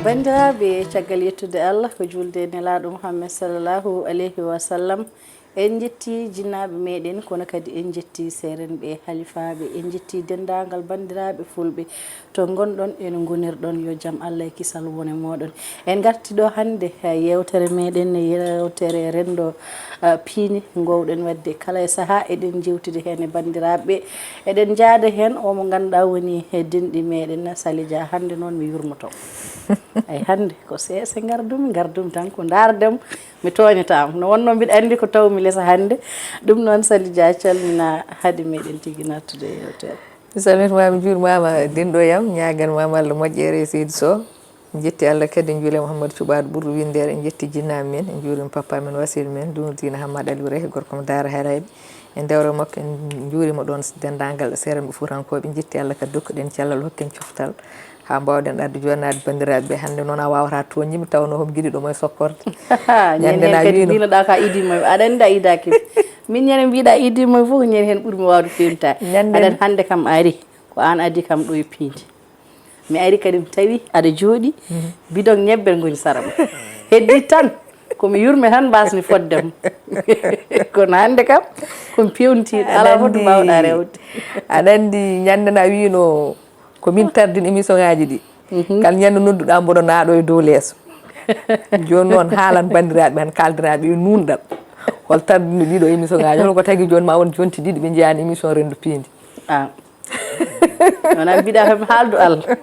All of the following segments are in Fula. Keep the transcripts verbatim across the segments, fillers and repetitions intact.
Banndiraaɓe, caggal yettude Allah, ko juulde e Nelaaɗo Muhammad sallallahu alayhi wa sallam, en njetti jinnaaɓe meɗen, kono kadi en njetti seerenɓe, halifaaɓe, en njetti denndaangal banndiraaɓe fulɓe, to ngonɗon e no ngonirɗon, yo jam Allah e kisal won e mooɗon. En ngarti ɗo hannde, eh, yeewtere meɗen, yeewtere renndo, eh, piindi, ngoowɗen waɗde kala e sahaa, eɗen njeewtidi heen e banndiraaɓe, eɗen njaada heen o mo ngannduɗaa woni e denɗi meɗen, Sali Dia. Hannde noon mi yurmoto. Ay, hannde ko seese ngardumi, ngardumi tan ko ndaardem, mi tooñataama. No wonnoo mbiɗa anndi ko tawmi lesa hannde. Ɗum noon, Sali Dia, calmina hade meɗen tigi nattude e yeewtere. Mi salmitimaama, mi juurimaama, denɗo yam, ñaaganmaama Allah moƴƴere e seydi Sow. En njetti Allah kadi, en njuuli Mouhamadou Cuɓaaɗo ɓurɗo winndeere, en njetti jinnaaɓe men, en njuurima papa men, wasiila men, Duumo Diina Hammad Aliou Reh, gorko mo Daara Harayɓe. En dewre makko, en njuurima ɗoon denndaangal seerenɓe fuutankooɓe, en njetti Allah kadi, dokkuɗen cellal, hokken coftal, haa mbaawɗen arde joɗnaade banndiraaɓe ɓe. Hannde noon a waawataa tooñde mi, tawnoo homo giɗi ɗo mo e sokkorde. Ñande Ñande na heen kadi wiino. Mbinoɗaa ka idiima, aɗa anndi a idaaki. Min ñande mbiɗa idiima fof, ñande heen ɓurmi waawde fewntaade. Ñande aɗa hannde kam ari, ko aan addi kam ɗo e piindi. Mi ari kadi mi tawi aɗa jooɗi, bidon ñebbe ngoni sara ma. Heddi tan, ko mi yurme tan mbasmi fodde ma. Kono hannde kam, ko mi pewntiiɗo, alaa fof to mbaawɗaa rewde. Aɗa anndi ñande na wiino, ko min tardini émission ngaaji ɗi. Kala ñande nodduɗaa mboɗo naaɗo e dow leeso. Jooni noon haalan banndiraaɓe han kaaldiraaɓe e nuunɗal. Hol tardini ɗiɗo émission ngaaji? Hol ko tagi jooni ma won jonti ɗiɗi ɓe njiyaani émission Renndo Piindi? Ah. Wona mbiɗa kam haaldu Allah.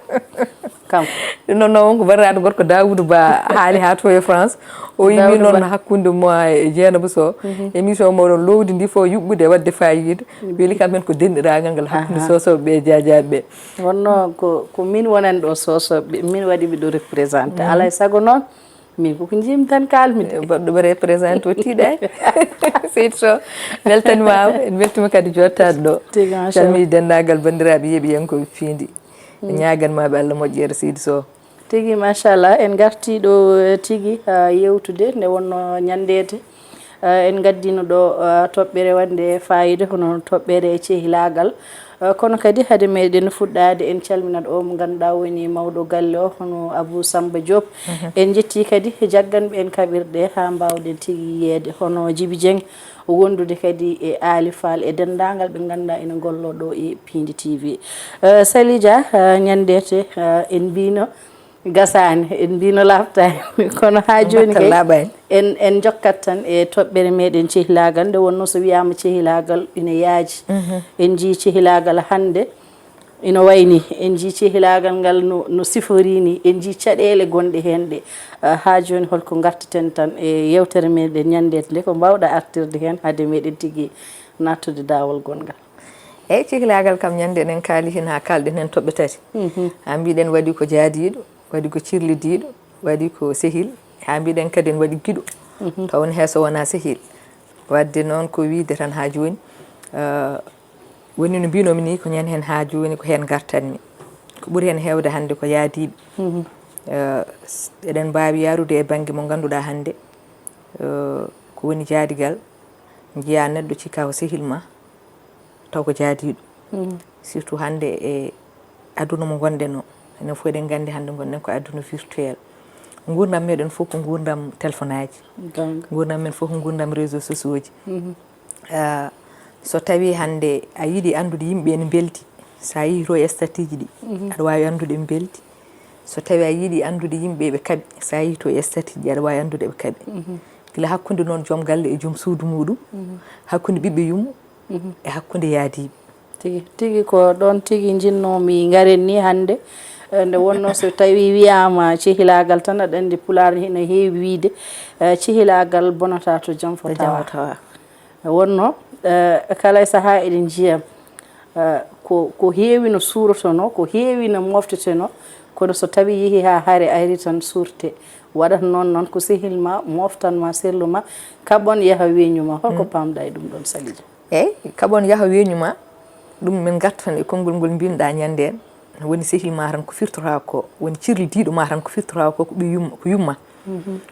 Kam. Ɗum noon noon ko banndiraaɗo gorko Daoudou Ba haali haa to e France. O yimi Daoudou noon Ba. Hakkunde mo e Jeynaba Sow. Émission moɗon lowdi ndi fof yuɓɓude waɗde fayida. Weli kam men ko denɗiraagal ngal hakkunde Aha. Sosoɓe e Jajaaɓe. Wonno ko, ko min wonani ɗo Sosoɓe, min waɗi mi ɗo représenté. Alaa e sago noon, min koko njimi tan kalmi de. Goɗɗo ɓe représenté o tiiɗay. Seydi Sow, weltanimaama, en weltima kadi jottaade ɗo. Tigi, machallah. Calmi denndaangal banndiraaɓe yeeɓiyankooɓe piindi. E ñaaganmaaɓe Allah moƴƴere Seydi Sow. Tigi, machallah, en ngarti ɗo, eh, tigi, ah, yewtude nde wonno ñandeete. Eh, en ngaddino ɗo, eh, toɓɓere waɗnde fayida, hono toɓɓere cehilaagal. Eh, kono kadi hade meɗen fuɗɗaade, en calminat o mo ngannduɗaa woni mawɗo galle o, hono Abou Samba Diop. En njetti kadi jagganɓe en kaɓirɗe haa mbaawɗen tigi yiyeede, hono Djiby Dieng, wondude kadi e Aly Fall e denndaangal ɓe ngannduɗaa ina ngollo ɗo e Piindi T V. Eh, Sali Dia, eh, ñandeete, eh, en mbino, gasaani, en mbino laaɓtaani. Kono haa jooni kay, en, en njokkat tan e toɓɓere meɗen cehilaagal. Nde wonno so wiyaama cehilaagal ina yaaji. En njii cehilaagal hannde ina wayni. En njii cehilaagal ngal no, no siforii ni. En njii caɗeele gonɗe heen ɗe. Ah, haa jooni holko ngartaten tan e yeewtere meɗen ñandeete nde? Ko mbaawɗa artirde heen hade meɗen tigi nattude daawol gonngal? Eeyi, cehilaagal kam, ñande eɗen kaali heen haa kaalɗen heen toɓɓe tati. Haa mbiɗen waɗi ko jaadiiɗo, waɗi ko cirlidiiɗo, waɗi ko sehil, haa mbiɗen kadi en waɗi giɗo. Taw woni hay so wonaa sehil. Waɗde noon ko wiyde tan haa jooni, eh, woni no mbinomi ni, ko ñande heen haa jooni ko heen ngartanmi. Ko ɓuri heen heewde hannde ko yaadiiɓe. Eh, s-, eɗen mbaawi yarude e bannge mo ngannduɗaa hannde, eh, ko woni jaadigal, njiyaa neɗɗo cikka ko sehil ma, taw ko jaadiiɗo. Surtout hannde e aduna mo ngonɗen o, enen fof eɗen nganndi hannde ngonɗen ko aduna virtuel. Nguurndam meɗen fof ko nguurndam téléphone aji. Nguurndam men fof ko nguurndam réseau sociaux ji. Ah, so tawii hannde a yiɗi anndude yimɓe ene mbeldi, so a yehii to e statut ji ɗi, aɗa waawi anndude ɓe mbeldi. So tawii a yiɗi anndude yimɓe ɓe kaɓi, so a yehii to e statut ji ɗi, aɗa waawi anndude ɓe kaɓi. Gila hakkunde noon joom galle e joom suudu muɗum, hakkunde ɓiɓɓe yumma, e hakkunde yaadiiɓe. Tigi, tigi ko ɗoon tigi njinnoomi ngaren ni hannde. Eh, nde wonnoo so tawii wiyaama cehilaagal tan, aɗa anndi Pulaar ina heewi wiyde, eh, cehilaagal bonata to jam fotaa. Wonnoo, eh, kala e sahaa eɗen njiya, eh, ko, ko heewi no suurotonoo, ko heewi no mooftetenoo, kono so tawii yehii haa hare ari tan suurte. Waɗata noon, noon ko sehil ma, mooftan ma, sellu ma, kaɓon yaha weeñu ma. Holko paamɗa e ɗum ɗoon, Sali Dia? Eeyi, kaɓon yaha weeñu ma, ɗum min ngarta tan e konngol ngol mbinɗa ñande en. Woni sehil ma tan ko firtotoo ko, woni cirlidiiɗo ma tan ko firtotoo ko, ko ɓiy yumma, ko yumma.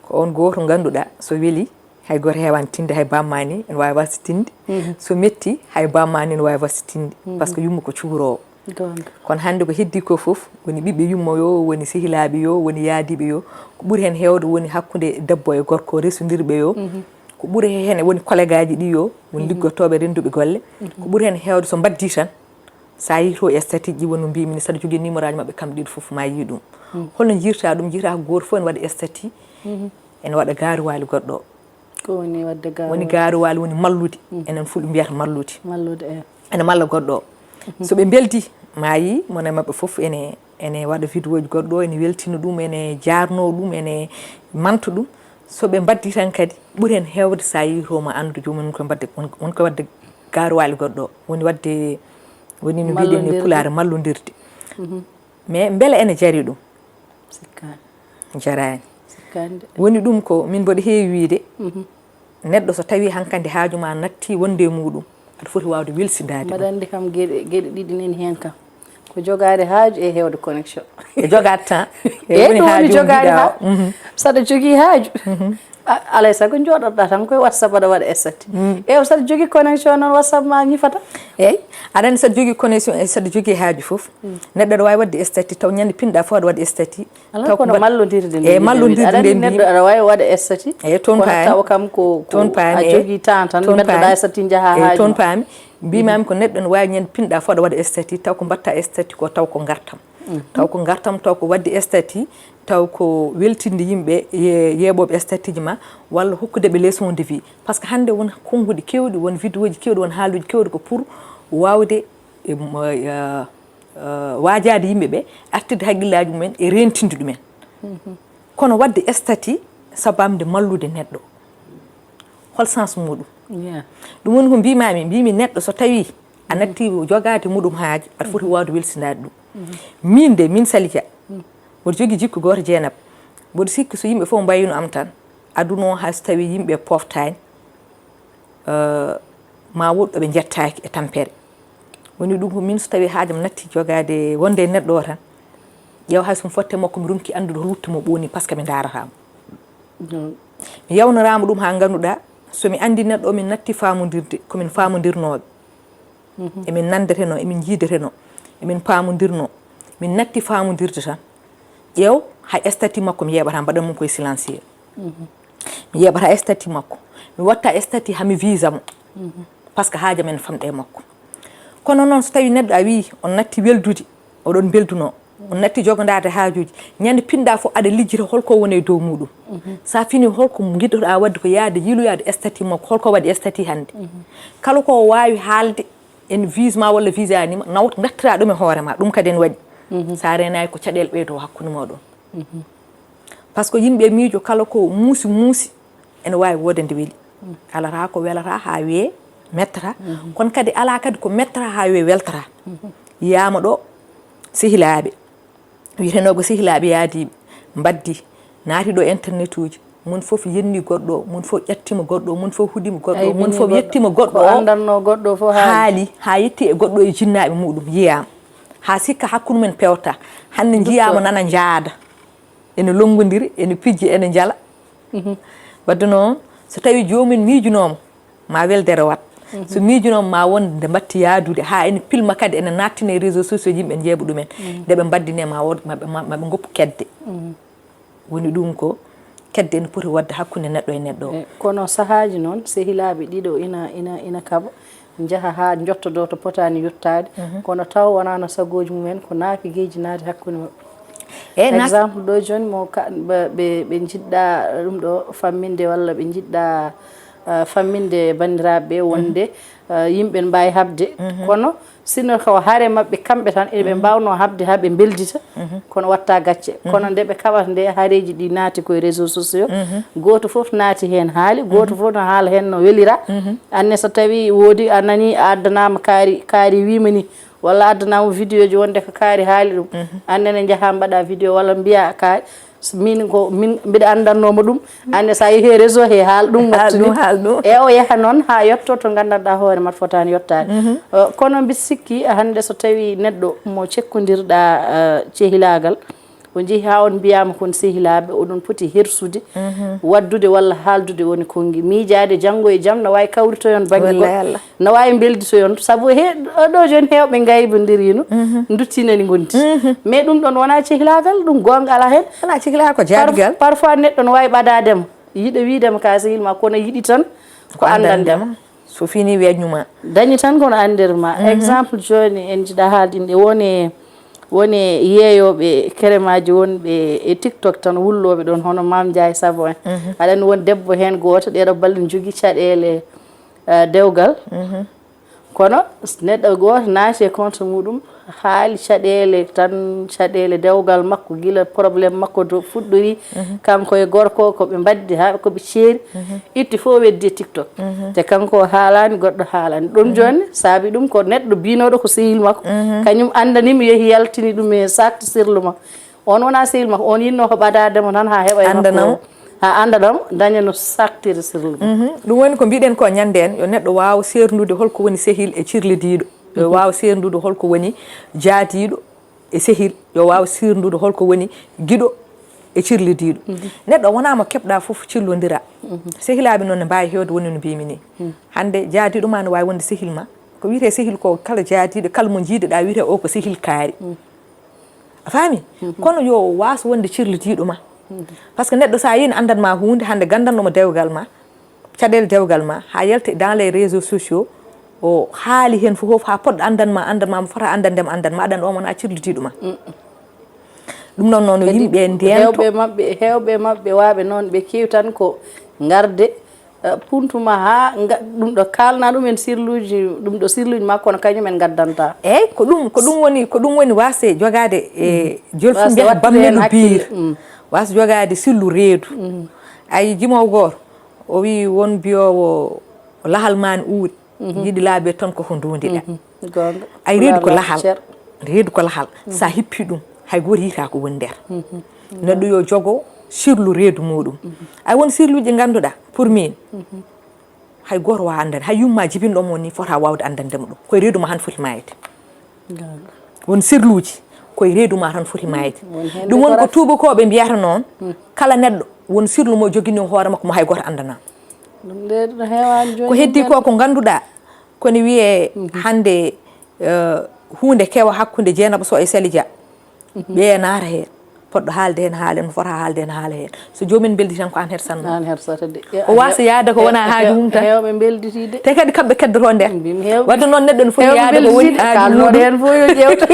Ko on gooto ngannduɗaa so weli, hay gooto heewaani tinde, hay bamma ni ene waawi wasde tinde. So metti, hay bamma ni ene waawi wasde tinde. Par ce que yumma ko cuuroowo. Goonga. Kono hannde ko heddii ko fof, woni ɓiɓɓe yumma yo, woni sehilaaɓe yo, woni yaadiiɓe yo, ko ɓuri heen heewde woni hakkunde debbo e gorko resondirɓe yo. Ko ɓuri heen woni kolegaaji ɗi yo, woni liggotooɓe rennduɓe golle. Ko ɓuri heen heewde so mbaddii tan, so a yii to e statut ji, woni no mbiymi ni, saɗa jogii numéro aji maɓɓe kamɓe ɗiɗo fof, ma yii ɗum. Holno njiyirta ɗum? Njiyirta ko gooto fof ene waɗa statut, ene waɗa gaaruwaali goɗɗo. Ko woni waɗde gaaruwaali? Woni gaaruwaali, woni mallude. Enen fulɓe mbiyata mallude. Mallude, eh. Ene malla goɗɗo o. So ɓe mbeldi, ma yii, mone maɓɓe fof ene, ene waɗa vidéo ji goɗɗo o, ene weltina ɗum, ene jaarno ɗum, ene manta ɗum. So ɓe mbaddi tan kadi, ɓuri heen heewde so a yii to ma anndu joomum woni ko waɗde, woni, woni ko waɗde gaaruwaali goɗɗo o. Woni waɗde, woni no mbiɗen ni Pulaar, mallondirde. Mais mbele ene jari ɗum? Sikkaani. Jaraani. Sikkaani de. Woni ɗum ko min mboɗo heewi wiyde, neɗɗo so tawii hankadi haaju ma natti wonde e muɗum, aɗa foti waawde welsindaade ɗum. Mbaɗa anndi kam geɗe, geɗe ɗiɗi nani heen kam. Ko jogaade haaju e heewde connexion. E jogaade temps. E woni ɗum woni haaju jogaade mbiɗa o. Haaju. Saɗa jogii haaju. A-, alay sago njooɗoɗaa tan koye WhatsApp aɗa waɗa statut. Eew, saɗa jogii connexion noon WhatsApp ma ñifata. Eey, aɗa anndi saɗa jogii connexion e saɗa jogii haaju fof. Neɗɗo aɗa waawi waɗde statut taw ñande pinɗa fof aɗa waɗa statut. Alaa, taw ko kono mbat-, mallodirde nde e njiɗen mallodirde aɗa anndi nde neɗɗo mbiimi. Aɗa waawi waɗa statut. Eey, toon kono paami. Tawa kam ko, ko toon paami, a eey. Jogii temps tan, toon mbaɗɗa paami. Statut njaha eey, haaju toon ma. Paami. Mbiimaami ko neɗɗo ne waawi ñande pinɗa fof aɗa waɗa statut, taw ko mbaɗta statut ko taw ko ngartam. Taw ko ngartam, taw ko waɗde statut, taw ko weltinde yimɓe ye-, yeeɓooɓe statut ji ma, walla hokkude ɓe leçon de vie. Par ce que hannde won konnguɗi keewɗi, won vidéo ji keewɗi, won haaluuji keewɗi ko pour waawde, e, mo-, eh, eh, waajaade yimɓe ɓe, artirde hakkillaaji mumen e reentinde ɗumen. Kono waɗde statut sabamde mallude neɗɗo, hol sens muɗum? Yeah. Ɗum woni ko mbiimaami, mbiimi neɗɗo so tawii a natti jogaade muɗum haaju, aɗa foti waawde welsindaade ɗum. Min de, min Sali Dia, mboɗo jogii jikku gooto, Jeenaba. Mboɗo sikki so yimɓe fof mbayino am tan, aduna o hay so tawii yimɓe poftaani, eh, ma woɗ ɗo ɓe njettaaki e tampere. Woni ɗum ko min so tawii haaju am natti jogaade wonde e neɗɗo o tan, ƴeew hay so mi fotte makko, mi ronki anndude hol wutte mo ɓooni, par ce que mi ndaarataa mo. Mi yawnoraama ɗum haa ngannduɗaa, so mi anndi neɗɗo o, min natti faamondirde, ko min faamondirnooɓe. Emin nanndeteno, emin njiideteno, emin paamondirno. Min natti faamondirde tan. Ƴeew, hay statut makko mi yeeɓataa, mbaɗan mum koye silencieux. Mi yeeɓataa statut makko. Mi watta statut haa mi visa mo. Par ce que haaju amen famɗa e makko. Kono noon so tawii neɗɗo a wii on natti weldude, oɗon mbelduno, on natti jogodaade haajuuji, ñande pinɗa fof aɗa lijjita holko woni e dow muɗum. Sa fini holko ngiɗɗoɗa waɗde ko yaade yiiloyaade statut makko, holko waɗi statut hannde. Kala ko o waawi haalde en visa ma walla visaani ma, nawta ngartira ɗum e hoore ma, ɗum kadi ene waɗi. Sa reenaaki ko caɗeele ɓeydo hakkunde mooɗon. Par ce que yimɓe miijo kala ko muusi muusi, ene waawi wonde nde weli. Alata ko welata haa wiyee mettata. Kono kadi alaa kadi ko mettata haa wiyee weltata. Yiyaama ɗo sehilaaɓe, wiyeteno ko sehilaaɓe yaadiiɓe, mbaddi, naati ɗo internet uji, mum fof yenni goɗɗo o, mum fof ƴettima goɗɗo o, mum fof huɗima goɗɗo o, mum fof yettima goɗɗo o, anndanno goɗɗo fof haali. Haali, haa yetti e goɗɗo e jinnaaɓe muɗum, yiyaama. Haa sikka hakkunde men pewta. Hannde njiyaama nana njaada. Ene lonngondiri, ene pijji, ene njala. Wadde noon, so tawii joomum en miijunooma, ma weldere wat. So miijunooma, ma won nde mbatti yaadude, haa ene pilma kadi, ene naattina e réseaux sociaux, yimɓe njeeɓa ɗumen. Nde ɓe mbaddine, ma won, ma ɓe, ma, ma ɓe ngoppu kedde. Woni ɗum ko kedde ene poti waɗde hakkunde neɗɗo e neɗɗo o. E, kono sahaaji noon, sehilaaɓe ɗiɗo ina, ina, ina kaɓa, njaha haa njottodo to potaani yottaade, kono taw wonaa no sagooji mumen, ko naaki geeji naati hakkunde maɓɓe. E, naak- Exemple ɗo jooni, mo ka-, ɓe, ɓe, ɓe njiɗɗa ɗum ɗo famminde walla ɓe njiɗɗa, eh, famminde banndiraaɓe ɓe wonde, eh, yimɓe ne mbaawi haɓde, kono sinno ko hare maɓɓe kamɓe tan, eɓe mbaawno haɓde haa ɓe mbeldita, kono watta gacce. Kono nde ɓe kaɓata nde, hareeji ɗi naati koye réseaux sociaux, gooto fof naati heen haali, gooto fof no haala heen no welira. Anne so tawii woodi a nanii a addanaama kaari, kaari wiima ni, walla addanaama vidéo ji wonde ko kaari haali ɗum. Anne ne njaha mbaɗa vidéo walla mbiya kaari, S-, min ko, min mbiɗa anndannooma ɗum. Anne so a yehii e réseau he, haal ɗum. Haal moftini ɗum, haal ɗum. E o yaha noon haa yetto to nganndanɗaa hoore maa fotaani yottaade. Eh, kono mbiɗa sikki hannde so tawii neɗɗo mo cekkondirɗaa, eh, cehilaagal, O jehi haa on mbiyaama kon sehilaaɓe, oɗon poti hersude, waɗdude walla haaldude woni konngi. Miijaade janngo e jam na waawi kawritoyon bannge goɗɗo, na waawi mbelnditoyon. Sabu he ɗo jooni heewɓe ngaybondiriino, nduttinani ngondi. Mais ɗum ɗon wonaa cehilaagal, ɗum goonga alaa heen. Alaa cehilaagal, ko jaadigal. Parfois neɗɗo no waawi ɓadaade ma, yiɗa wiide ma ka sehil ma, kono yiɗi tan ko anndande ma. So fini wiya ñuma. Dañi tan kono anndir ma. Exemple jooni en jiɗa haalde nde woni, woni yeeyooɓe keremaaji wonɓe e TikTok tan wullooɓe ɗon hono Mame Ndiaye Savon en. Aɗa anndi won debbo heen gooto ɗeɗo balɗe ne jogii caɗeele, eh, dewgal. Kono neɗɗo gooto naati e compte muɗum, haali caɗeele tan, caɗeele dewgal makko, gila problème makko to fuɗɗori, kanko e gorko, ko ɓe mbaddi, haa ko ɓe ceeri, itti fof weddi e TikTok. Te kanko o haalaani, goɗɗo haalaani. Ɗum jooni, saabi ɗum ko neɗɗo biinooɗo ko sehil makko, kañum anndani mo, yehi yaltini ɗum e sakti sirlu makko. On wonaa sehil makko, on yinno ko ɓadaade mo tan haa heɓa e makko. Anndana mo. Haa anndana mo, daña no saktiri sirlu makko. Ɗum woni ko mbiɗen ko ñande en, yo neɗɗo waaw seerndude holko woni sehil e cirlidiiɗo. Yo waaw seerndude holko woni jaadiiɗo e sehil. Yo waaw seerndude holko woni giɗo e cirlidiiɗo. Neɗɗo wonaa mo keɓɗa fof cillondira. Sehilaaɓe noon ne mbaawi heewde woni no mbiymi ni. Hannde jaadiiɗo ma ne waawi wonde sehil ma. Ko wiyetee sehil ko kala jaadiiɗo, kala mo njiiduɗa wiyetee o ko sehil kaari. A faami? Kono yo waas wonde cirlidiiɗo ma. Parce que neɗɗo so a yii ne anndan ma huunde, hannde ganndanɗo mo dewgal ma, caɗeele dewgal ma, haa yalti dans les réseaux sociaux, o haali heen fof, fof haa poɗɗo anndan ma, anndan ma, mo fota anndande ma, anndan ma, aɗa anndi on wonaa cirlidiiɗo ma. Ɗum noon, noon no yimɓe ndeento. Heewɓe maɓɓe, heewɓe maɓɓe waaɓe noon, ɓe keewi tan ko ngarde, eh, puntuma haa nga-, ɗum ɗo kaalna ɗum en sirluuji, ɗum ɗo sirluuji makko no kañum en ngaddanta. Eey, ko ɗum, ko ɗum woni, ko ɗum woni waasde jogaade e jolfu mbiya bammilu biir. Waasde jogaade sirlu reedu. Ayi, jimoowo gooto, o wii won mbiyoowo lahal maa ne uuri. Yiɗi laabi tan koko nduundi ɗa. Ay reedu ko lahal. Reedu ko lahal. Sa hippi ɗum, hay gooto yiita ko woni nder. Neɗɗo yo jogo sirlu reedu muɗum. Ay won sirluuji ngannduɗa, pour min, hay gooto waawa anndande, hay yumma jibinɗo mo ni fota waawde anndande mo ɗum. Koye reedu ma han foti maayde. Won sirluuji, koye reedu ma tan foti maayde. Ɗum woni ko tuubakooɓe mbiyata noon, kala neɗɗo, won sirlu mo jogini hoore makko mo hay gooto anndana. Ɗum ɗe no heewaani jooni. Ko heddi ko, ko ngannduɗa, kono wiyee hannde, eh, huunde kewa hakkunde Jeynaba Sow e Sali Dia. Ɓeya naata heen. Poɗɗo haalde heen haala heen, mo fota haalde heen haala heen. So joomum en mbeldi tan ko aan hersatnoo. Aan hersata de. O waasa yaade ko wonaa haaju mum tan. Heewɓe mbelditii de. Te kadi kamɓe keddotoo nder. Wadde noon neɗɗo no foti yaade ko woni haaju mum. Heen fof yo ƴeewta,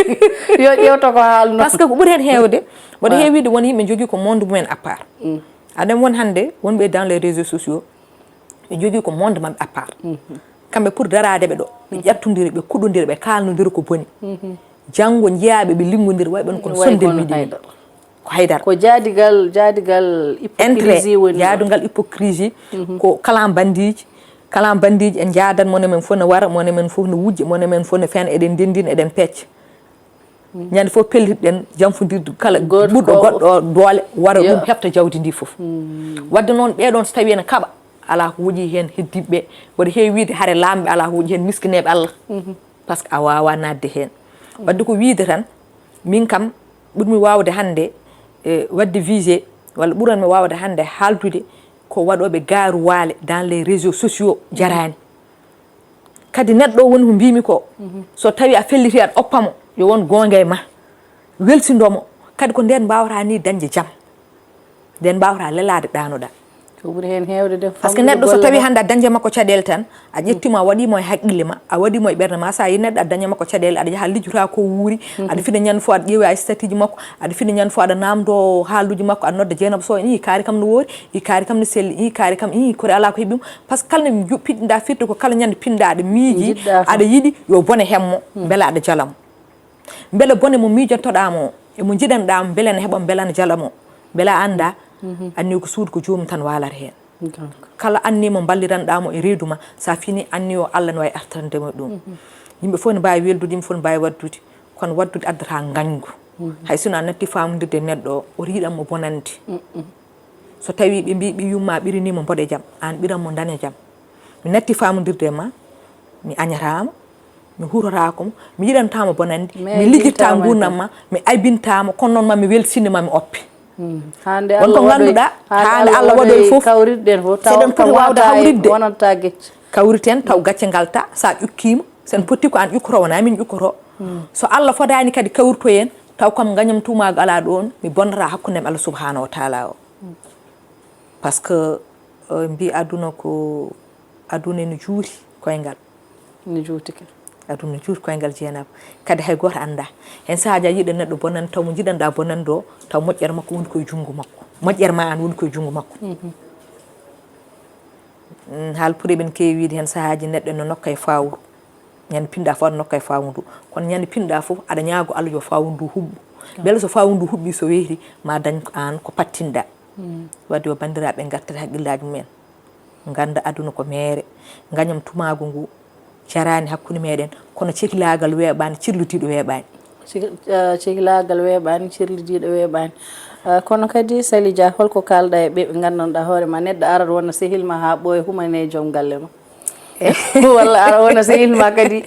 yo ƴeewta ko haalnoo. Parce que ko ɓuri heen heewde, mboɗo heewi wiide won yimɓe njogii ko monde mumen à part. Aɗa won hannde wonɓe dans les réseaux sociaux, ɓe njogii ko monde maɓɓe à part. Kamɓe pour daraade ɓe ɗo, ɓe ƴattondiri, ɓe kuɗondiri, ɓe kaalnondiri ko boni. Janngo njiyaa ɓe, ɓe linngondir, way ɓen kono sondel miɗi. Ko haydara. Ko jaadigal, jaadigal hypocrisie woni ɗo. Jaadigal hypocrisie, ko kalan bandiiji. Kalan bandiiji en njaadan, mone men fof ne wara, mone men fof ne wujja, mone men fof ne feena, eɗen ndenndina, eɗen pecca. Ñande fof pellitɗen janfondirde kala ɓurɗo goɗɗo doole wara ɗum hefta jawdi ndi fof. Wadde noon ɓeɗon so tawi ene kaɓa, alaa ko woƴi heen heddiɓe. Mboɗo heewi wiide hare laamɓe alaa ko woƴi heen miskineeɓe Allah. Parce que a waawaa naatde heen. Wadde ko wiide tan, min kam ɓurmi waawde hannde, e, waɗde visé, walla ɓuranmi waawde hannde haaldude ko waɗooɓe gaaruwaale dans les réseaux sociaux jaraani. Kadi neɗɗo o woni ko mbiymi ko, so tawi a felliti aɗa oppa mo, yo won goonga e ma. Welsindo mo. Kadi ko nden mbawata ni dañde jam. Nden mbawata lelaade ɗaanoɗa. Ko ɓuri heen heewde de. Parce que neɗɗo so tawi hannde a dañde makko caɗeele tan, a ƴetti mo, a waɗi mo e haqqille ma, a waɗi mo e ɓernde ma, sa yi neɗɗo a dañde makko caɗeele, aɗa yaha lijjota ko wuuri, aɗa fina ñande fof aɗa ƴeewi ay statut ji makko, aɗa fina ñande fof aɗa namdo haaluji makko, aɗa nodda Jeynaba Sow, i kaari kam no woori, i kaari kam no selli, i kaari kam, i kori alaa ko heɓi mo. Parce que kala nde piɗɗinɗa firti ko kala ñande pinɗa aɗa miiji, aɗa yiɗi yo bone hemmo, mbela aɗa jalamo. Mbele bone mo miijotoɗa mo, e mo jiɗanɗa mo, mbele ne heɓa mo, mbele ne jalamo. Mbele a annda, anni ko suudu ko joomum tan waalata heen. Kala anni mo mballiranɗa mo e reedu ma, sa fini anni o Allah ne wawi artande mo ɗum. Yimɓe fof ne mbawi weldude, yimɓe fof ne mbawi waddude, kono waddude addata ngañgu. Hay sinno a natti famondirde e neɗɗo o, oto yiɗan mo bonande. So tawi ɓe mbi ɓe yumma ɓirini mo mboɗe jam, an ɓiran mo daña jam. Mi natti famondirde e ma, mi añatama, Mi hurotaako mo, mi yiɗantaama bonande, mi liggitta nguurndam ma, mi aybintaama, kono noon ma mi welsinima, mi oppe. Hande won ko ngannduɗaa, hande Allah waɗoy fof, kawritɗen fof, seɗen poti waawde hawritde, wonanta gecce. Kawriten taw gacce ngal ta, sa ƴukkiima, sen potti ko an ƴukkoto, wona min ƴukkoto. So Allah fodaani kadi kawritoyen, taw kam ngañam tumaago alaa ɗoon, mi bonnata hakkunde am Allah subhanahu wa taala o. Parce que, eh, mbi aduna ko, aduna ene juuti koyngal. Ene juuti kay. Aduna juuti koyngal, Jeynaba. Kadi hay gooto anndaa. Heen sahaaji a yiɗa neɗɗo bonande, taw mo njiɗanɗaa bonande o, taw moƴƴere makko woni koye junngo makko. Moƴƴere ma an woni koye junngo makko. Mm, haal pour eɓen keewi wiide heen sahaaji neɗɗo ene nokka e fawru. Ñande pinɗa fof aɗa nokka e fawru ndu. Kono ñande pinɗa fof aɗa ñaago Allah yo fawru ndu huɓɓu. Mbele so fawru ndu huɓɓi, so wehri, ma dañ ko an ko pattinɗa. Wadde yo banndiraaɓe ngartir haqqillaaji mumen. Ngannda aduna ko meere. Ngañam tumaago ngu jaraani hakkunde meɗen, kono cekilaagal weeɓaani, cirludiiɗo weeɓaani. Cek-, eh, cekilaagal weeɓaani, cirludiiɗo weeɓaani. Eh, kono kadi, Sali Dia, holko kaalɗa e ɓe ɓe nganndanɗaa hoore ma, neɗɗo ara wona sehil ma haa ɓooya, humane joom galle ma? Walla ara wona sehil ma kadi,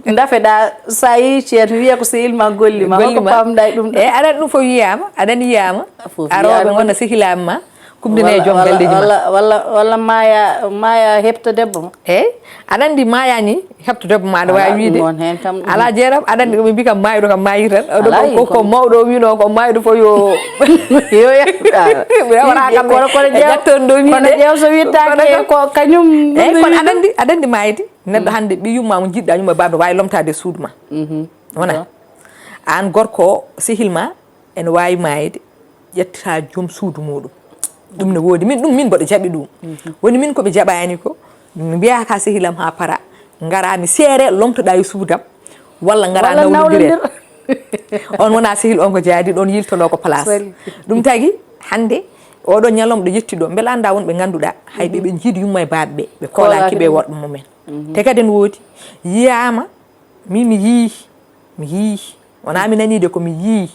ndafeɗaa, sa yehi ceerno wiya ko sehil ma golli ma, holko paamɗa e ɗum ɗo? Eyi, aɗa anndi ɗum fof wiyaama, aɗa anndi yiyaama, arooɓe ngona sehilaaɓe ma, kumdine e joom galleeji ma. Walla, walla, walla maaya, maaya heɓta debbo ma. Eyi, aɗa anndi maaya ni, heɓta debbo ma, aɗa waawi wiide. Alaa, Jeynaba, aɗa anndi ko ɓe mbi kam maayɗo kam maayi tan. Oɗo ko, ko mawɗo o wino ko maayɗo fof yo, yo yah. Kono, kono ƴeew, kono ƴeew so wittaake ko kañum. Eyi, kono aɗa anndi, aɗa anndi maayde. Neɗɗo hannde ɓiy yumma mo njiɗɗa, yumma baaba, waawi lomtaade e suudu ma. Wona? Aan gorko o, sehil ma, ene waawi maayde, ƴettata joom suudu muuɗum. Ɗum ne woodi. Min, ɗum min mboɗo jaɓi ɗum. Woni min ko ɓe jaɓaani ko, mi mbiya ka sehilam haa para, ngara mi seere, lomtoɗa e suudam, walla ngara nawlondire. On wona sehil, on ko jaadi, ɗon yiltono ko place. Ɗum tagi, hannde, oɗo ñalawma ɗo yetti ɗo, mbela annda wonɓe ngannduɗa, hay ɓe, ɓe njiidi yumma e baaɓe ɓe, ɓe koolaaki ɓe woɗɓe mumen. Te kadi ne woodi, yiyaama, min mi yii, mi yii, wona mi nani de, ko mi yii.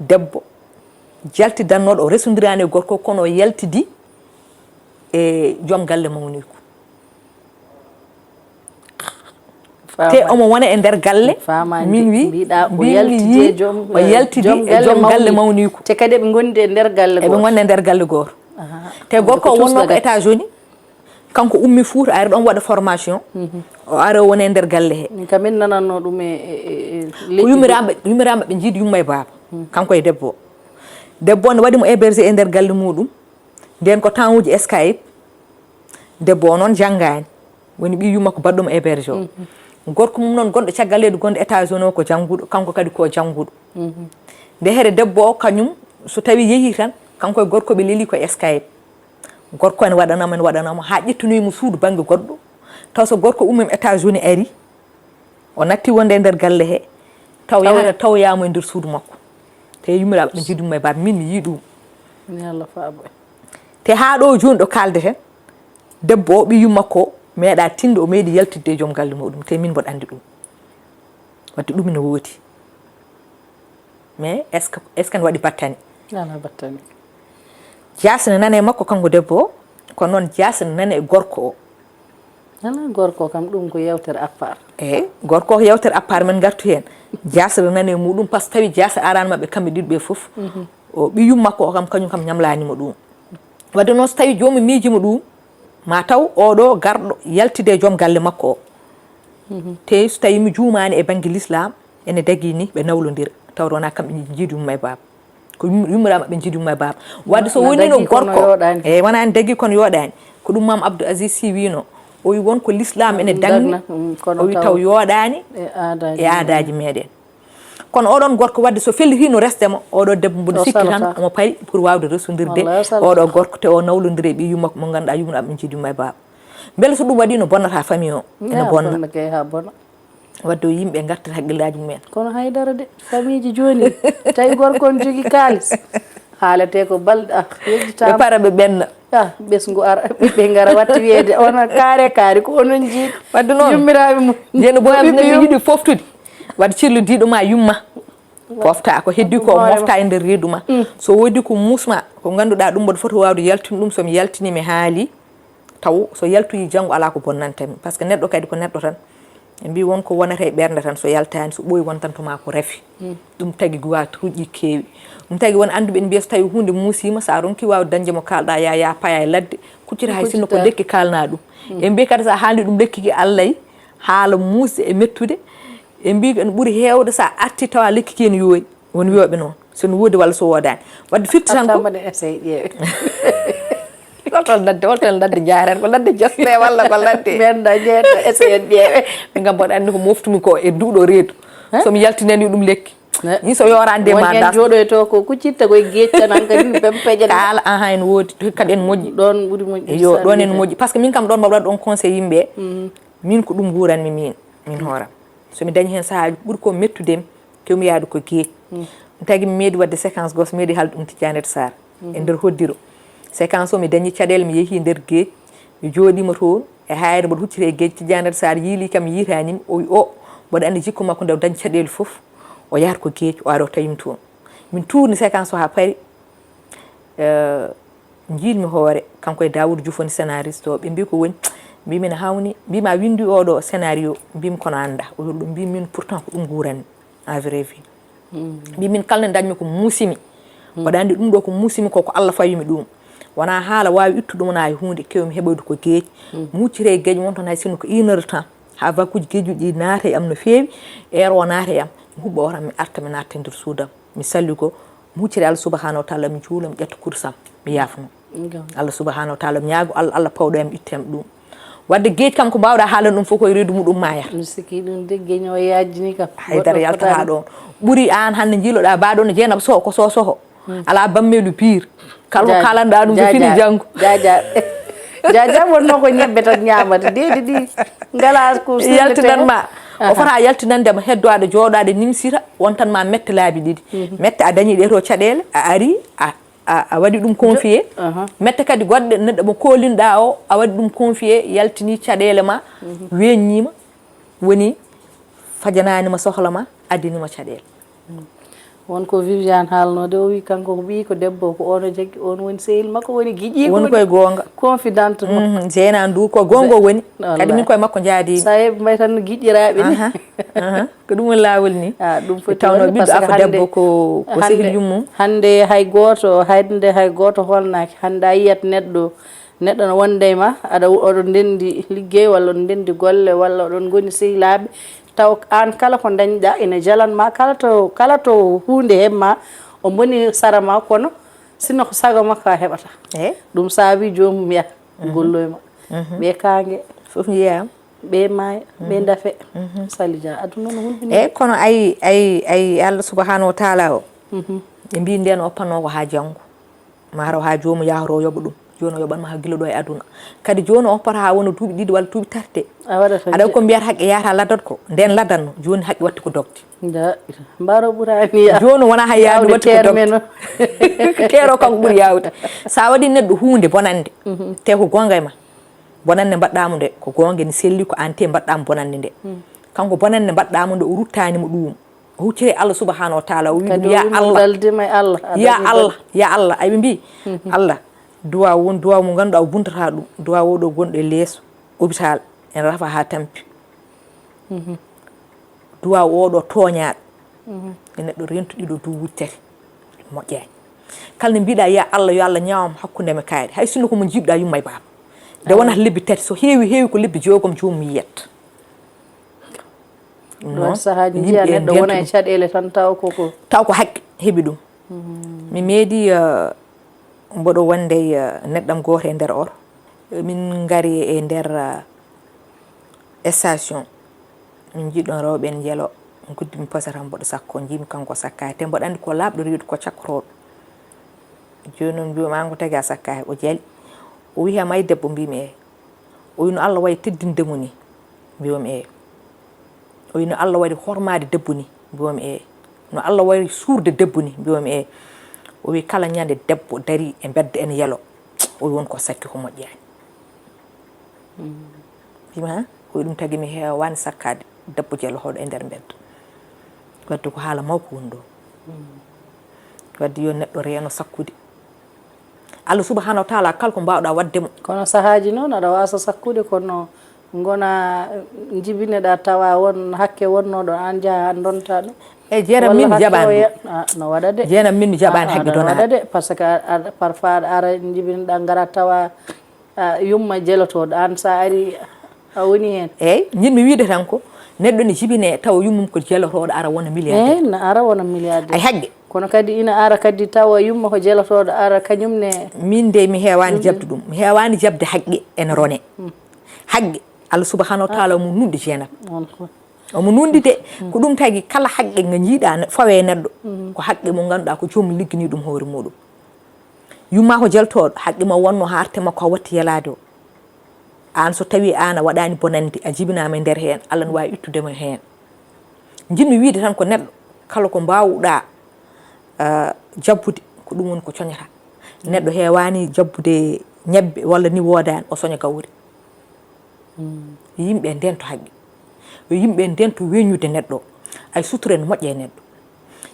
Debbo jaltidannooɗo, o resondirani e gorko, kono o yaltidi e joom galle mawniiko. Te omo wona e nder galle, min wi, min mi yii, o yaltidi e joom galle mawniiko. Te kadi eɓe ngondi e nder galle gooto. Eɓe ngondi e nder galle gooto. Te gorko o wonnoo ko États-Unis. Kanko ummi Fuuta, ari ɗon waɗa formation. O ari, o woni e nder galle he. Min kam, min nananno ɗum e, e, e, e ko leƴƴi yumiraama, yumiraama ɓe njiidi yumma e baaba. Kanko e debbo o. Debbo o ne waɗi mo hébergé e nder galle muɗum. Nden ko temps uji Skype. Debbo o noon janngaani. Woni ɓiy yumma ko baɗɗo mo hébergé o. Gorko mum noon gonɗo caggal leydi, gonɗo États-Unis o, ko jannguɗo. Kanko kadi ko jannguɗo. Nde here debbo o kañum, so tawi yehi tan, kanko e gorko ɓe leli ko Skype. Gorko ene waɗanamo, ene waɗanamo, haa ƴettinoyi mo suudu bannge goɗɗo. Taw so gorko ummi États-Unis ari, o natti wonde e nder galle he, taw yahata tawoya mo e nder suudu makko. Te yummiraaɓe ɓe njiidi yumma e baaba, min mi yii ɗum. Te haa ɗo jooni ɗo kaaldeten, debbo o, ɓiy yumma ko, meeɗa tinde o meeɗi yaltidde e joom galle muɗum, te min mboɗo anndi ɗum. Wadde ɗum ene woodi. Mais est-ce que, est-ce que ne waɗi battane? Alaa battane. Jaasi ne nane makko kanko debbo o, kono noon jaasi ne nane e gorko o. Alaa, gorko o kam, ɗum ko yewtere à part. Eyi, gorko o ko yewtere à part, men ngartu heen. Jaasi ne nane e muɗum, par ce que tawi jaasi arani maɓɓe kamɓe ɗiɗo ɓe fof. O ɓiyum makko o kam, kañum kam ñamlaani mo ɗum. Wadde noon, so tawi joomum miiji mo ɗum, ma taw oɗo garɗo yaltide e joom galle makko o. Te so tawi mi juumaani e bannge l'islam, ene dagii ni ɓe nawlondira, tawde wonaa kamɓe njiidi yumma e baaba. Ko yum-, yummiraama ɓe njiidi yumma e baaba. Wadde so wonino gorko, e wonaa en dagii kono yooɗaani. Ko ɗum Maam Abdou Aziz Sy wiino, o wi won ko l'islam ene dagni, o wi taw yooɗaani e aadaaji meɗen. Kono oɗon gorko wadde so fellitino resde mo, oɗo debbo mboɗo sikki tan omo pari pour wawde resondirde oɗo gorko, te o nawlondiri e ɓiy yumma mo ganduɗa yumma ɗum jiidi yumma e baaba. Beele so ɗum waɗi no bonnata famille o, ene bonna. Wadde o yimɓe gartata haqqillaji mumen. Kono haydara de, famille ji joni, tawi gorko on jogi kaalis, haalete ko balɗe, ah, yejjitaama. Ɓe para ɓe ɓenna. Ah, ɓesngu ara, ɓiɓɓe ngara watta wiyeede, on kaare kaari, ko onon jiiɗi. Wadde noon, yummiraaɓe mum. Jeeno Boy Abdou, neɗɗo yiɗi foftude, waɗa celludiiɗo ma yumma. Pofta ko heddi ko mofta e nder reedu ma. So woodi ko musma, ko ngannduɗaa ɗum mboɗo foti waawde yaltin ɗum, so mi yaltini mi haali, taw so yaltoyi janngo alaa ko bonnanta mi. Par ce que neɗɗo kadi ko neɗɗo tan. Ɓe mbi won ko wonata e ɓernde tan, so yaltaani, so ɓooyi, wontanto ma ko rafi. Ɗum tagi guwa tuuƴi keewi. Ɗum tagi won annduɓe ene mbiya so tawi huunde muusiima, so a ronki waawde dañde mo kaalɗa, ya, ya paya e ladde, kuccita hay sinno ko lekki kaalna ɗum. Ɓe mbi kadi so a haalni ɗum lekki ki allay, haala muusde e mettude, ɓe mbi ko ene ɓuri heewde so a arti tawa lekki ki ene yoori. Won wiyooɓe noon, so no woodi walla so woodaani. Wadde firti tan ko mbaɗen essai ƴeewe. Holto ladde, holto ladde jaaren, ko ladde joste walla ko ladde? Men da jeeto essai en ƴeewe. Min kam mboɗo anndi ko moftumi ko e duuɗo reedu. So mi yaltinani ɗum lekki. Ni so yoorande ma das. Jooɗoyto ko kuccitta koye geej tan, an kadi pempeje. Kaala, aha, en woodi. Kadi en moƴƴi. Ɗoon ɓuri moƴƴi. Yo, ɗoon en moƴƴi. Parce que min kam ɗoon mbaɗa ɗoon conseil yimɓe. Min ko ɗum nguuranmi min, min hooram. So mi dañi heen sahaaji ɓuri ko mettudemi, kewmi yaade ko geej. Ɗum tagi mi meeɗi waɗde séquence gooto, mi meeɗi haalde ɗum Tidiane Sarr e nder hoddiro. Séquence o mi dañi caɗeele, mi yehi nder geej, mi jooɗiima toon e haayre mboɗo huccita e geej. Tidiane Sarr yiili kam, yiitaani mi, o wi o, mboɗo anndi jikku makko nde o dañi caɗeele fof, o yahata ko geej, o ara o tawi mi toon. Min tuurni séquence o haa paari. Eh, njiilmi hoore, kanko e Dawoud Diouf woni scénariste o, ɓe mbi ko woni, mbimi ne hawni, mbimi a winndi oɗo scénario, mbimi kono annda, o wi ɗum, mbimi min pourtant ko ɗum nguuranmi, en vrai vie. Mbimi min kala nde dañmi ko muusimi, mboɗo anndi ɗum ɗo ko muusimi ko, ko Allah fawimi ɗum. Wona haala waawi ittude ɗum, wona e huunde, kewmi heɓoyde ko geej. Mi huccita e geej, won toon hay sinno ko une heure de temps, haa vakuuji geejuji ɗi naata e am no feewi, heure o naata e am, mi huɓɓa oto am, mi arta, mi natta e nder suudam. Mi salligo, mi huccita Allah subhanahu wa taala, mi juula, mi ƴetta kursam, mi yaafno. Allah subhanahu wa taala, mi ñaago Allah, Allah pawɗo e am, itte am ɗum. Wadde geej kam ko mbawɗa haalande ɗum fof koye reedu muɗum ma yah. Mi sikki ɗum de, geeñ o yajjini kam. Haydara yaltata ɗon. Ɓuri aan hannde njiiloɗa baɗo no Jeynaba Soho, ko Soho Soho. Ala bammeelu piir. Kala ko kalanɗa ɗum so fini janngo. Jaja. Jaja wonno ko ñebbe tan ñaamata. Deedi ɗi ngala ko yaltinan ma. O fota yaltinande ma, heddo aɗa jooɗo aɗa nimsita, wontan ma mette laabi ɗiɗi. Mette a dañi ɗe to caɗeele, a ari, a, a, a waɗi ɗum confié. Mette kadi goɗɗe neɗɗo mo kolinɗa o, a waɗi ɗum confié, yaltini caɗeele ma, weññima, woni fajanaani ma sohla ma, addini ma caɗeele. Won ko Viviane haalnoo de, o wi kanko ko ɓiy ko debbo, ko on o jaggi, on woni sehil makko, woni giƴiiko. Woni koye goonga. Confidente makko. Mhm, Zeyna Ndour ko goonga woni. Kadi min koye makko njaadi. Sa yeeɓi mbay tan no giƴƴiraaɓe ni. Aha, aha. Ko ɗum woni laawol ni. Ah, ɗum foti tawno wonde, ɓiɗɗo afo debbo ko, ko sehil yummum. Hannde hay gooto, hannde hay gooto holnaaki. Hannde a yiyat neɗɗo, neɗɗo no wonde e ma, aɗa, oɗon ndenndi liggey, walla oɗon ndenndi golle, walla oɗon ngoni sehilaaɓe, taw aan kala ko ndañɗa ina jalan ma, kala to, kala to huunde heɓ ma, o boni sara ma, kono sinno ko sago makko a heɓata. Ɗum saabi joomum yaha golloy ma. Ɓe kaange. Fof njiyaa. Ɓe maaya, ɓe ndafe. Sali Dia, aduna no hulɓini. Eyi, kono ayi, ayi, ayi Allah subhanahu wa taala o. Ɓe mbi nden o oppanoo ko haa janngo. Maaro haa joomu yahoro yoɓa ɗum. Jooni o yoɓan ma haa gila ɗo e aduna. Kadi jooni o oppata haa wona duuɓi ɗiɗi walla duuɓi tati de. A waɗata aɗa ko mbiyata haqqe yahata laddat ko. Nden laddatno. Jooni haqqe watti ko dogde. Nda, mbaaro ɓuraani ya. Jooni wona haa yaawde watti ko dogde. Teero kanko ɓuri yaawde. Sa waɗi neɗɗo huunde bonande. Te ko goonga e ma. Bonande mbaɗɗaamo nde, ko goonga ni selli ko aan te mbaɗɗaamo bonande nde. Kanko bonande mbaɗɗaamo nde o ruttaani mo ɗum. O hucciri Allah subhanahu wa taala, o wi ɗum, ya Allah, ya Allah, ya Allah. Ay ɓe mbi, Allah, duwa won, duwa mo ngannduɗaa o buntata ɗum. Duwa o ɗo gonɗo e leeso, hôpital, en rafa haa tampi. Duwa o ɗo tooñaaɗo. E neɗɗo rentu ɗiɗo duwuji tati. Moƴƴaani. Kala nde mbiɗa, ya Allah, yo Allah ñaawam hakkunde me kayɗe. Hay sinno ko mo jiɗɗa yumma e baaba. Nde wonata lebbi tati, so heewi, heewi ko lebbi joogom joomum yiyat. Ɗon sahaaji njiya neɗɗo wona e caɗeele tan taw koko. Taw ko haqqe heɓi ɗum. Mi meeɗi, eh, mboɗo wonde e, eh, neɗɗam gooto e nder or. Min ngari e nder, eh, station. Min njiɗɗon rewɓe en njelo. Guddi mi posata mboɗo sakko, njiimi kanko sakkaade. Te mboɗo anndi ko laaɓɗo reedu ko cakkotooɗo. Jooni noon mbiimi aan ko tagi a sakkaaki, o jali. O wiyi, "Am ay debbo?" Mbiimi, "Eey." O wiyi, "No Allah wayi teddinde mo ni?" Mbiimi, "Eey." O wiyi, "No Allah wayi hormaade debbo ni?" Mbiimi, "Eey." "No Allah wayi suurde debbo ni?" Mbiimi, "Eey." O wiyi, "Kala ñande debbo darii e mbedda ene yelo." O wiyi, "Won ko sakki ko moƴƴaani." Mbiimi, "Ha?" O wiyi, "Ɗum tagi mi heewaani sakkaade debbo jelohooɗo e nder mbedda." Wadde ko haala mawko woni ɗo. Wadde yo neɗɗo reeno sakkude. Allah subhanahu wa taala kala ko mbaawɗa waɗde mo. Kono sahaaji noon aɗa waasa sakkude, kono Ngona, njibineɗa tawa won hakke wonnooɗo, an njaha an ndonta ɗum. E jeenam min mi Walla hakke o jaɓaani ye- ɗum. Ah, no waɗa de. Jeenam min mi jaɓaani Ah, hakke aɗa waɗa donaade. De, parce que a- a- parfois aɗa ara njibinoɗa ngara tawa ah, yumma jelotooɗo, an sa ari a woni heen. Eeyi, njiɗmi wiide tan ko neɗɗo ne jibine tawa yummum ko jelotooɗo ara wona milliardaire. Eeyi, na ara wona milliardaire. Ay haqqe. Kono kadi ina ara kadi tawa yumma ko jelotooɗo ara kañum ne. Min de mi heewaani jaɓde ɗum. Mi heewaani jaɓde haqqe ene rone. Haqqe, Allah subhanahu wa taala omo nunɗi jeenam. On ko. Omo nunɗi de, ko ɗum tagi kala haqqe nga njiiɗa ne- fawe neɗɗo. Ko haqqe mo ngannduɗaa ko joomum liggini ɗum hoore muɗum. Yumma ko jeltooɗo, haqqe ma wonno ha arte makko o watti yalaade o. Aan so tawi aan a waɗaani bonande, a jibinaama e nder heen, Allah ne waawi ittude ma heen. Njiɗmi wiide tan ko neɗɗo kala ko mbaawɗa ah, jabbude, ko ɗum woni ko coñata. Neɗɗo heewaani jabbude ñebbe walla ni woodaani, o soña gawri. Yimɓe ndento haqqe. Yo yimɓe ndento weññude neɗɗo. Ay sutura ene moƴƴa e neɗɗo.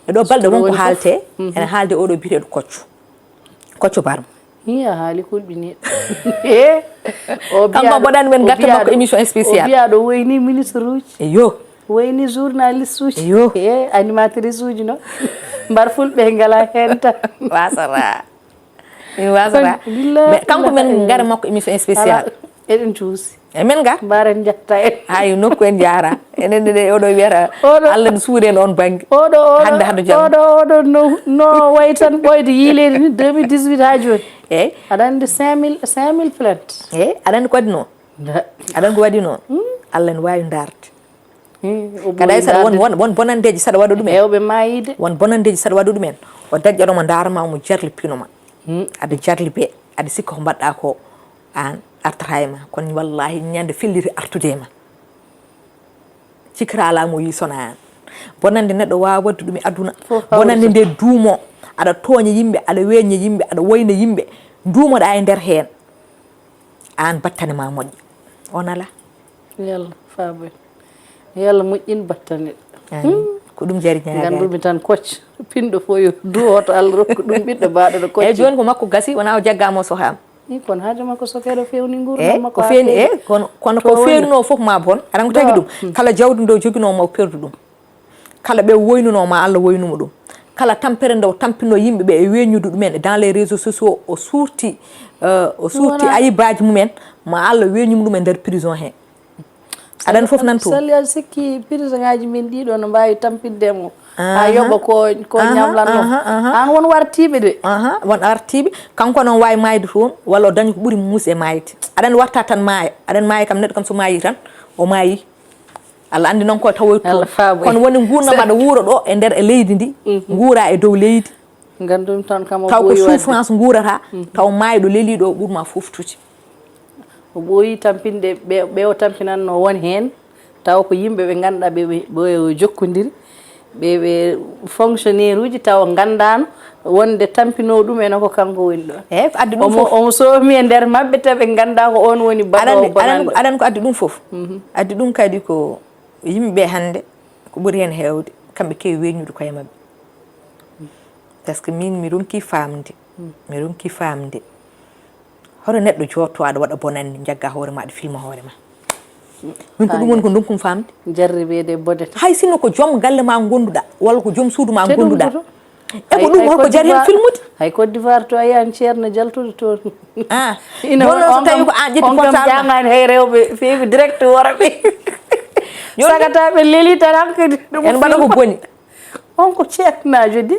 E ɗo balɗe wonko haalte, ene haalde oɗo biyeteeɗo Kocco. Kocco Barma. Hi, a haali kulɓiniiɗo. E o Kanko mboɗan men gatta makko émission spéciale. O biya ɗo woyni ministre uji. Eyo. Woyni journaliste uji. Eyo. E animatrice uji noon. Mbar fulɓe ngala heen tan. Wasata. Min wasata. Mais kanko men ngara makko émission spéciale. Eɗen cuusi. E men ga? Mbaren jatta en. Hay nokku en jaara. Enen de oɗo wiyata Allah ne suuri en on bangge. Oɗo oɗo hande hande jam. Oɗo oɗo no no way tan ɓoyde yiileede ni deux mille dix-huit ha jooni. Eyyi. Aɗa andi cinq mille cinq mille plainte. Eyyi, aɗa andi ko waɗi noon. Aɗa andi ko waɗi noon. Allah ne wawi darde. Kada saɗa won won won bonandeji saɗa waɗa ɗumen. Hewɓe mayide. Won bonandeji saɗa waɗa ɗumen. O daƴƴa ɗoma darama mo jarli pinoma. Aɗa jarli be aɗa sikka ko mbaɗɗa ko. Aan artata e ma kono wallahi ñande felliti artude e ma. Cikkata alaa mo yii sona aan. Bonande neɗɗo waawa waɗde ɗum e aduna. Bonande nde duumo aɗa tooña yimɓe aɗa weeña yimɓe aɗa woyna yimɓe duumoɗa e nder heen. Aan battane ma moƴƴa. On alaa. Yalla faabo en. Yalla moƴƴin battane. Amin. Ko ɗum jari ñaagaade. Nganndu-mi tan Kocc pinɗo fof yo duwoto Allah rokku ɗum ɓiɗɗo baaɗo no Kocc. Eeyi jooni ko makko gasi wonaa o jaggaama o sohaama. Ii kono haaju makko sokeeɗo feewni nguurndam makko. Eeyi ko feewni eeyi kono kono ko feewnunoo fof ma bon aɗa anndi ko tagi ɗum kala jawdi nde o joginoo ma o perdu ɗum. Kala ɓe o woynunoo ma Allah woynu mo ɗum. Kala tampere nde o tampinoo yimɓe ɓe e weeñude ɗumen dans les réseaux sociaux o suurti o suurti ayibaaji mumen ma Allah weeñu mo ɗum e nder prison hee. Aɗa anndi fof nan toon. Sali aɗa sikki prison ngaji men ɗiɗo no mbawi tampinde mo ha yoɓa ko ko ñamlanno. An won wartiɓe de. Won artiɓe kanko noon wawi mayde toon walla o daña ko ɓuuri muus e mayde. Aɗa anndi warta tan maaya aɗa anndi maaya kam neɗɗo kam so mayi tan o mayi. Allah anndi noon ko tawoyta toon kono woni gurdam aɗa wuura ɗo e nder e leydi ndi guura e dow leydi. Nganndu-mi tan kam o taw ko ɓooyi waɗde. Souffrance nguurata taw maayɗo leliiɗo o ɓurma fof tuuti. O ɓooyi tampinde ɓe ɓe o tampinannoo won heen taw ko yimɓe ɓe ngannduɗaa ɓe ɓe ɓe o jokkondiri ɓe ɓe fonctionnaire uji taw nganndaano wonde tampinoowo ɗum ene ko kanko woni ɗoon. Eeyi ko addi ɗum Omo fof. Omo soomi e nder maɓɓe taw ɓe nganndaa ko oon woni baɗoowo Aɗani aɗani bonannde. Aɗani ko addi ɗum fof. Addi ɗum kadi ko yimɓe ɓe hannde ko ɓuri heen heewde kamɓe keewi weññude koye maɓɓe. Parce que min mi ronki famde mi ronki famde hoto neɗɗo jotto aɗa waɗa bonande jagga hoore ma aɗa filma hoore ma. Min ko ɗum woni ko donkum famde. Jarribeede bonata. Hay sinno ko joom galle ma gonduɗa walla ko joom suudu ma gonduɗa. E ko ɗum holko jari hen filmude? Hay Côte d'Ivoire to a yahan ceerno jaltuɗo toon. Ah. Ina won on kam on kam ƴaŋani hay rewɓe feewi direct worɓe. Sagata ɓe leli tan hankadi. En mbaɗa ko boni. On ko ceernaajo de.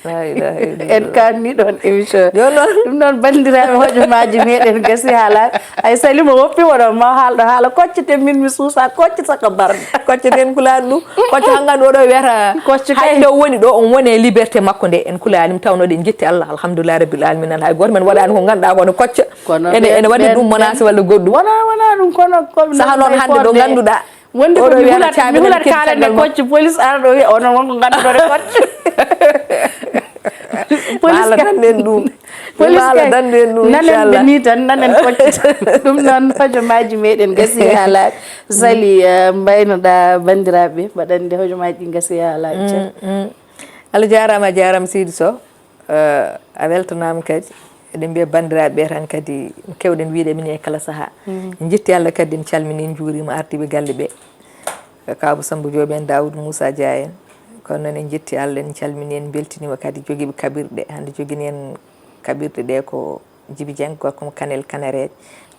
En kaanni ɗoon émission. Ɗum noon banndiraaɓe hojomaaji meɗen gasi haala ay salima woppi woɗo ma haalɗo haala koccete min mi suusa kocce saka barde. Kocceten kulaani ɗum kocce hangan oɗo wiyata kocce kay nde woni ɗo on woni e liberté makko nde en kulaani mi tawno ɗen jetti allah alhamdulillah rabbil alamin an hay gooto men waɗaani ko ngannduɗaa kono kocce ene ene waɗi ɗum menace walla goɗɗum wona wona ɗum kono koɓe saha noon hannde ɗo ngannduɗaa Wonde ko mi hulat mi hulat kaalande kocce police ara ɗo wiya onon wonko ngannduɗon e kocce. Police ka ɗen ɗum. Police ka ɗen ɗum nanen ɓe ni tan nanen kocce. Ɗum noon hojomaaji meɗen gasi ha laaɓi. Sali mbaynoɗa banndiraaɓe mbaɗande hojomaaji ɗi gasi ha laaɓi. Ceerno. Allah jaaraama a jaaraama seydi sow. A weltanaama kadi Eɗen mbiya banndiraaɓe ɓe tan kadi, no keewɗen wiyde minen e kala sahaa. En njetti Allah kadi, en calminii, en njuuriima ardiiɓe galle ɓe. Kaw Abou Samba Diop en, Daoud Moussa Dia en. Kono noon en njetti Allah, en calminii, en mbeltiniima kadi jogiiɓe kaɓirɗe. Hannde jogini en kaɓirɗe ɗe ko Djiby Dieng, gorko mo Kanel Kanareeje.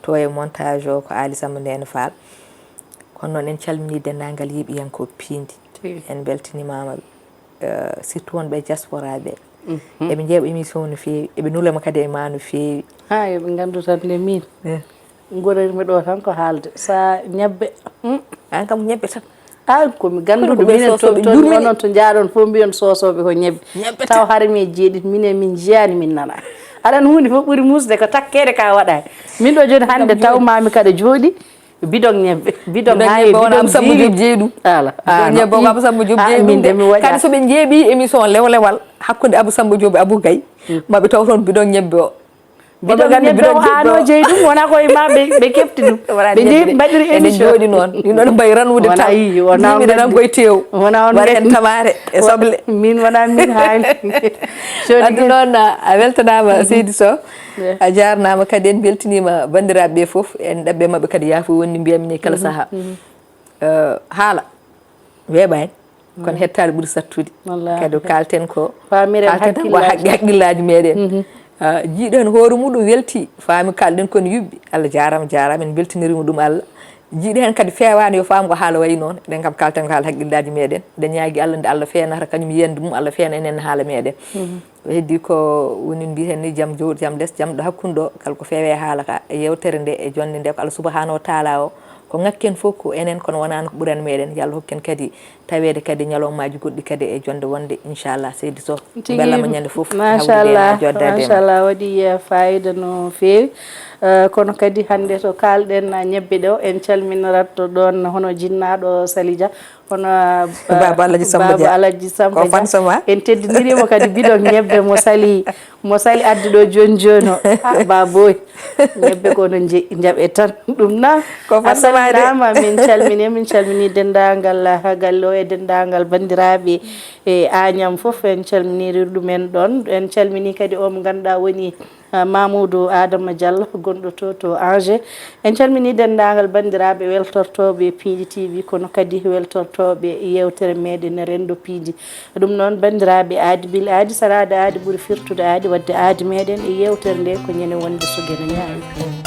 To e montage o ko Aly Samba Ndene Fall. Kono noon en calminii denndaangal yeeɓiyankooɓe Piindi. Tigi. En mbeltinimaama, eh, surtout wonɓe e diaspora ɓe. Eɓe njeeɓa émission no feewi, eɓe nulama kadi e ma no feewi. Ha, eɓe nganndu tan nde min. Eh. Ngoraymi ɗo tan ko haalde. Sa ñebbe. Mm. An kam ñebbe tan. Ah, ko mi gannduɗo. Kono ko ɓe minen sosoɓe toon, toon, jurmini. Onon to njaaɗon fof mbiyon sosoɓe ko ñebbe. Ñebbe tan. Taw hare mi e jeeɗiɗi, minen min njiyaani, min nana. Aɗa anndi huunde fof ɓuri muusde ko takkeede ka waɗaani. Min ɗo jooni hannde taw mami kaɗa jooɗi, bidon ñebbe, bidon. Bidon ha e ñebbe wona bidon Abou Samba Diop jeeyi ɗum. Ala. Bidon ñebbe ko Abou Samba Diop jeeyi ɗum de. Kadi so ɓe njeeɓi émission lewlewal hakkunde Abou Samba Diop e Abou Gaye, maɓe taw toon bidon ñebbe o. Bidon ñebbe o, ano jeyi ɗum, wona koye ma ɓe, ɓe kefti ɗum. Ɓe jeyi, mbaɗiri émission. Eɗen jooɗi noon. Ɗin ɗon mbayi ranude taw. Wona, ii, wona on. Yimɓe nan koye tew. Wona on. Waɗa heen tamaate e soble. Min wona min haali. Addu noon, a weltanaama, seydi Sow. A jaarnaama kadi, en mbeltiniima banndiraaɓe ɓe fof. En ɗaɓɓe maɓɓe kadi yaafo wonni mbiya min e kala sahaa. Eh, haala weeɓaani. Kono hettaade ɓuri sattude. Wallaahi. Kadi ko kaalten ko, paamiren, kaalten tan ko hakkillaaji, hakkillaaji meɗen. Ah, jiiɗo heen hoore muɗum welti, faami kaalɗen kono yuɓɓi. Allah jaaraama, jaaraama, en mbeltiniriima ɗum Allah. Jiiɗo heen kadi feewaani yo faam ko haala wayi noon. Eɗen kam kaalten ko haala hakkillaaji meɗen. Eɗen ñaagi Allah nde Allah feenata kañum yiyannde mum, Allah feena enen haala meɗen. Ko heddi ko woni mbiyeten ni, jam jowɗo, jam les, jam ɗo hakkunde ɗo, kala ko feewe haala ka, e yewtere nde, e jonnde nde, ko Allah subhanahu wa taala o, ko ŋakken fof ko enen, kono wonaa ko ɓuran meɗen. Yo Allah hokku en kadi taweede kadi ñalawmaaji goɗɗi kadi e jonnde wonde, inchallah, seydi Sow. Tigi, bellama ñande fof, machallah, hawrude e ma, joddade e ma. Machallah, waɗi, eh, fayida no feewi. Eh, kono kadi hannde to kaalɗen, eh, ñebbe ɗo, en calminirat ɗoon hono jinnaaɗo Sali Dia. Hono, ah, Baba Alaji Samba Dia. Baba Alaji Samba Dia. Ko fan sama. En teddiniriima kadi bidon ñebbe mo Sali, mo Sali addi ɗo jooni jooni o. Ah, baboy. Ñebbe ko no nje-, njaɓe tan. Ɗum na. Ko fan sama de. A salminaama, min calmini, min calmini denndaangal, ah, galle o e denndaangal banndiraaɓe e Agnam fof. En calminiri ɗumen ɗoon. En calmini kadi o mo ngannduɗaa woni ah, Mamoudou Adama Diallo, gonɗo to, to Angers. En calmini denndaangal banndiraaɓe weltortooɓe Piindi T V, kono kadi weltortooɓe yeewtere meɗen Renndo Piindi. Ɗum noon, banndiraaɓe, aadi bili aadi, saraade aadi ɓuri firtude aadi, waɗde aadi meɗen e yeewtere nde ko ñande wonde so geno ñaawi.